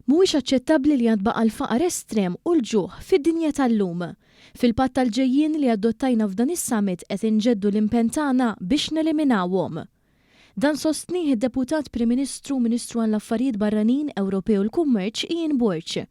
Mhuwiex aċċettabbli li għad baqa' l-faqar estrem u l-ġuħ fid-dinja tal-lum. Fil-Patt tal-Ġejjieni li adottajna f'dan is-summit qed inġeddu l-impenn tagħna biex neliminawhom. Dan sostnieh id-Deputat Prim Ministru u Ministru għall-Affarijiet Barranin, Ewropej u l-Kummerċ Ian Borg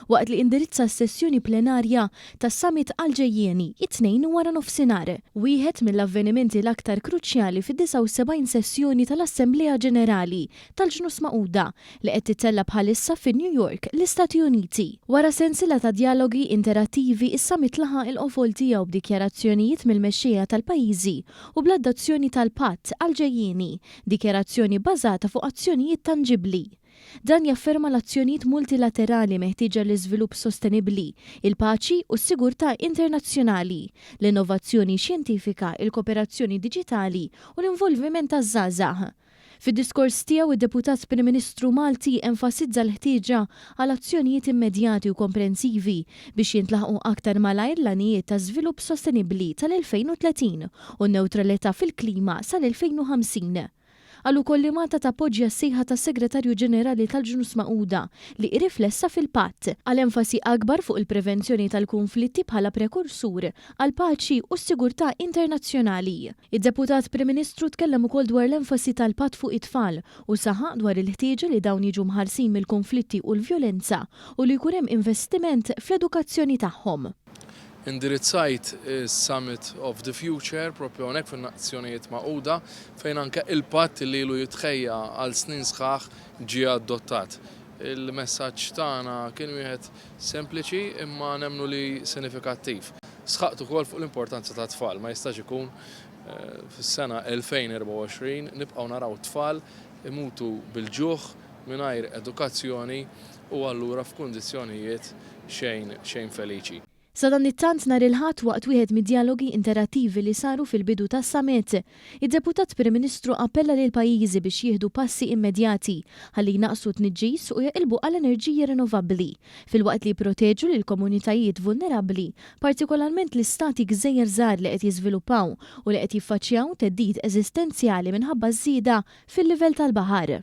waqt li indirizza s-sessjoni plenarja tas-Summit għall-Ġejjieni it-Tnejn waranofsinhar, wieħed mill-avvenimenti l-aktar kruċjali fid-79 sessjoni tal-Assemblea Ġenerali tal-Ġnus Magħquda li qed tittella' bħalissa fi New York, l-Istati Uniti. Wara sensiela ta' djalogi interattivi, is-summit laħaq il-qofol tiegħu b'dikjarazzjonijiet mill-mexxejja tal-pajjiżi u bl-adozzjoni tal-Patt għall-Ġejjieni, dikjarazzjoni bbażata fuq azzjonijiet tanġibbli. Dan jafferma l-azzjonijiet multilaterali meħtieġa għall-iżvilupp sostenibbli, il-paċi u s-sigurtà internazzjonali, l-innovazzjoni xjentifika, il-kooperazzjoni diġitali u l-involviment taż-żgħażagħ. Fid-diskors tiegħu, id-Deputat Prim Ministru Malti enfasizza l-ħtieġa għal azzjonijiet immedjati u komprensivi biex jintlaħqu aktar malajr l-Għanijiet ta' Żvilupp Sostenibbli tal-2030 u n-newtralità fil-klima sal-2050. Qal ukoll li Malta tappoġġja s-sejħa tas-Segretarju Ġenerali tal-Ġnus Magħquda li hi riflessa fil-Patt, għal enfasi akbar fuq il-prevenzjoni tal-kunflitti bħala prekursur għall-paċi u s-sigurtà internazzjonali. Id-Deputat Prim Ministru tkellem ukoll dwar l-enfasi tal-Patt fuq it-tfal u saħaq dwar il-ħtieġa li dawn jiġu mħarsin mill-kunflitti u l-vjolenza u li jkun hemm investiment fl-edukazzjoni tagħhom. Indirizzajt is-Summit of the Future proprju hawnhekk fin-Nazzjonijiet Magħquda fejn anke il-Patt li ilu jitħejja għal snin sħaħ ġie adottat. Il-messaġġ tagħna kien wieħed sempliċi imma nemmnu li sinifikattiv. Sħaqt ukoll fuq l-importanza tat-tfal. Ma jistax ikun fis-sena 2024 nibqgħu naraw tfal imutu bil-ġuħ mingħajr edukazzjoni u allura f'kundizzjonijiet xejn xejn feliċi. Sadanittant nhar il-Ħadd waqt wieħed mid-djalogi interattivi li saru fil-bidu tas-summit, id-Deputat Prim Ministru appella lill-pajjiżi biex jieħdu passi immedjati ħalli jnaqqsu t-tniġġis u jaqilbu għal enerġija rinnovabbli filwaqt li jipproteġu lill-komunitajiet vulnerabbli, partikolarment l-istati gżejjer żgħar li qed jiżviluppaw u li qed jiffaċċjaw theddid eżistenzjali minħabba ż-żieda fil-livell tal-baħar.